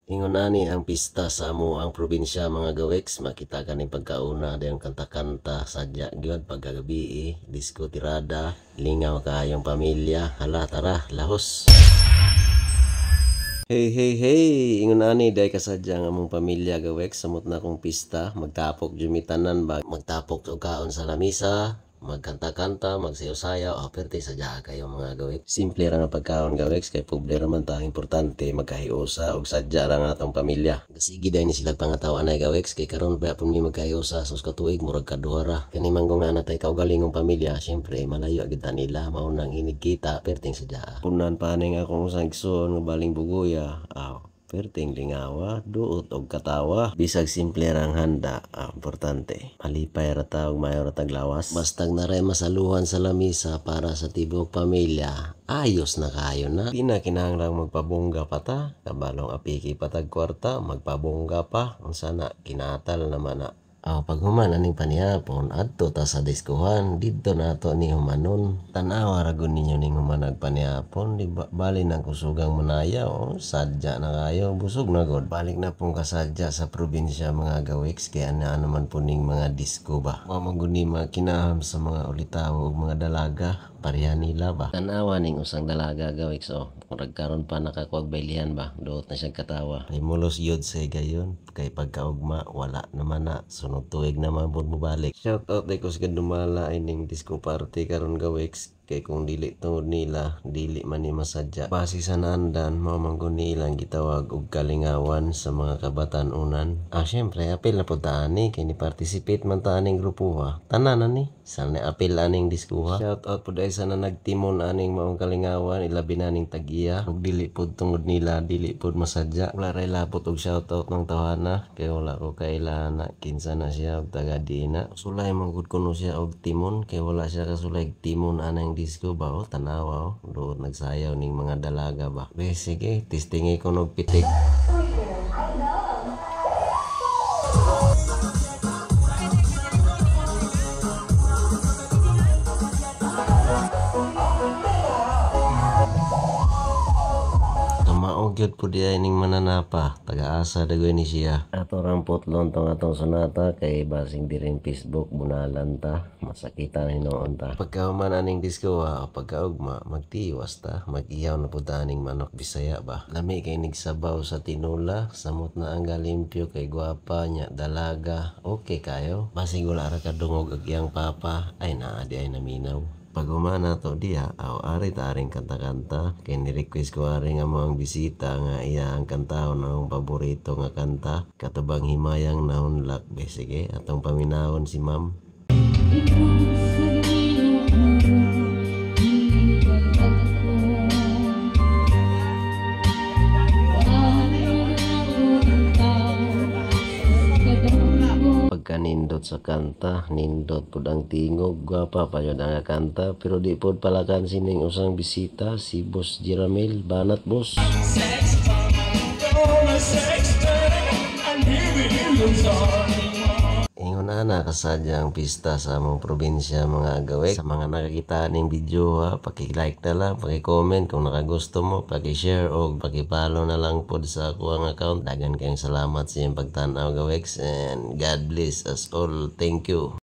Ingon ani ang pista sa among probinsya, mga gawex. Makita kaning pagkauna, dayon kanta-kanta, sadya gyud. Pagkagabi, disco tirada, lingaw kaayong pamilya. Hala, tara, lahos. Hey, hey, hey! Ingon ani day kasadya ang among pamilya, gawex. Samot na akong pista, magtapok jud mi tanan ba, magtapok og kaon sa lamisa, magkanta-kanta, magsayaw-sayaw, oh, perti sadya kayo, mga gawex. Simple ra nga pagkaon, gawex, kay pobre ra man ta, ang importante magkahiusa og sadya ra nga atong pamilya. Sige day ni sila pangataw anay, gawex, kay karon pa pud mi magkahiusa, sus ka tuig murag kaduha ra. Kani man nga natay kaugalingong pamilya, syempre malayo gyud ta nila, mao nang inig kita perting sadya. Punan pa ning akong usang igsoon nga baling bugoya. Aw, perting lingawa, duot og katawa. Bisag simple ra ang handa, importante malipay ra ta ug maayo ra tag lawas. Bastag naray masaluhan sa lamisa para sa tibuok pamilya, ayos na kayo na. Di na kinahanglang magpabongga pa ta, kabalong apiki pa tag kwarta, magpabongga pa, unsa na, kinatal naman na. Aw, pag human aning panihapon, adto ta sa diskuhan, didto nato ni humanon. Tan-awa ra gud ninyo ning humanag panihapon, di ba bali nang kusugang manaya, oh, sadya na kayo, busog na gud. Balik na pong kasadya sa probinsya, mga gawiks, kaya ana naman po ning mga disco ba. Wa man gud ni mga kinaham sa mga ulitawo ug mga dalaga, pareha nila ba. Tan-awa ning usang dalaga, gawiks, oh, murag karon pa nakakuwag bailihan ba, duot na siyang katawa. Ay mulos yun sa higayon, kay pagkaugma wala naman na, sunod tuig naman pud mobalik. Shout out day ko sa dumala ining disco party karon, gawiks, kay kung dili tungod nila, dili man ni masadya. Base sa naandan, mao man gud ni ilang gitawag og kalingawan sa mga kabatan-unan. Ah, syempre apil na pud ta ani kay ni participate man ta aning grupo ha. Tanan na ni sa ni apil aning diskuha. Shout out pud ay sa na nagtimon aning maong kalingawan, ilabi na ning tag-iya. Ug dili pud tungod nila, dili pud masadya. Wala ray labot og shout out ng tawhana kay wala ko kaila na kinsa na siya og taga diina. Sulay man gud kuno siya og timon kay wala siya kasulay timon anang disco ba, oh, tanawa, oh, duot nagsayaw ning mga dalaga ba. Be, sige, testingi ko nog pitik. Kamao gyud po diay ning mananapa, taga-asa dagoy ni siya. Ato rang putlon tong atong sonata kay basing diring Facebook bunalan ta, masakitan hinuon ta. Pagkahuman aning disco ha, o pagkaugma, magtiwas ta, mag-ihaw na pud ta aning manok Bisaya ba. Lami kay nigsabaw sa tinula, samot na ang galimpyo kay gwapa nya dalaga, okay kayo. Basig wala ra kadungog og iyang papa, ay naa di ay naminaw. Pag humana to diha, aw, ari ta aring kanta-kanta kay ni-request ko ari nga mo ang bisita nga iya ang kantahon akong paborito nga kanta, katubang Himayang Nahunlak. Be, sige, atong paminawon si ma'am. Pagkanindot sa kanta, nindot pud ang tingog, gwapa pa yun ang kanta, pero di pud palakan sining usang bisita, si Boss Jeramil. Banat, boss. Ingon ana kasadya ang pista sa among probinsya, mga gawek. Sa mga nakakita ning video ha, paki-like na lang, paki-comment kung nakagusto mo, paki-share og paki-follow na lang pod sa ako ang account. Dagan kayong salamat sa inyong pagtan-aw, gawex, and God bless us all. Thank you.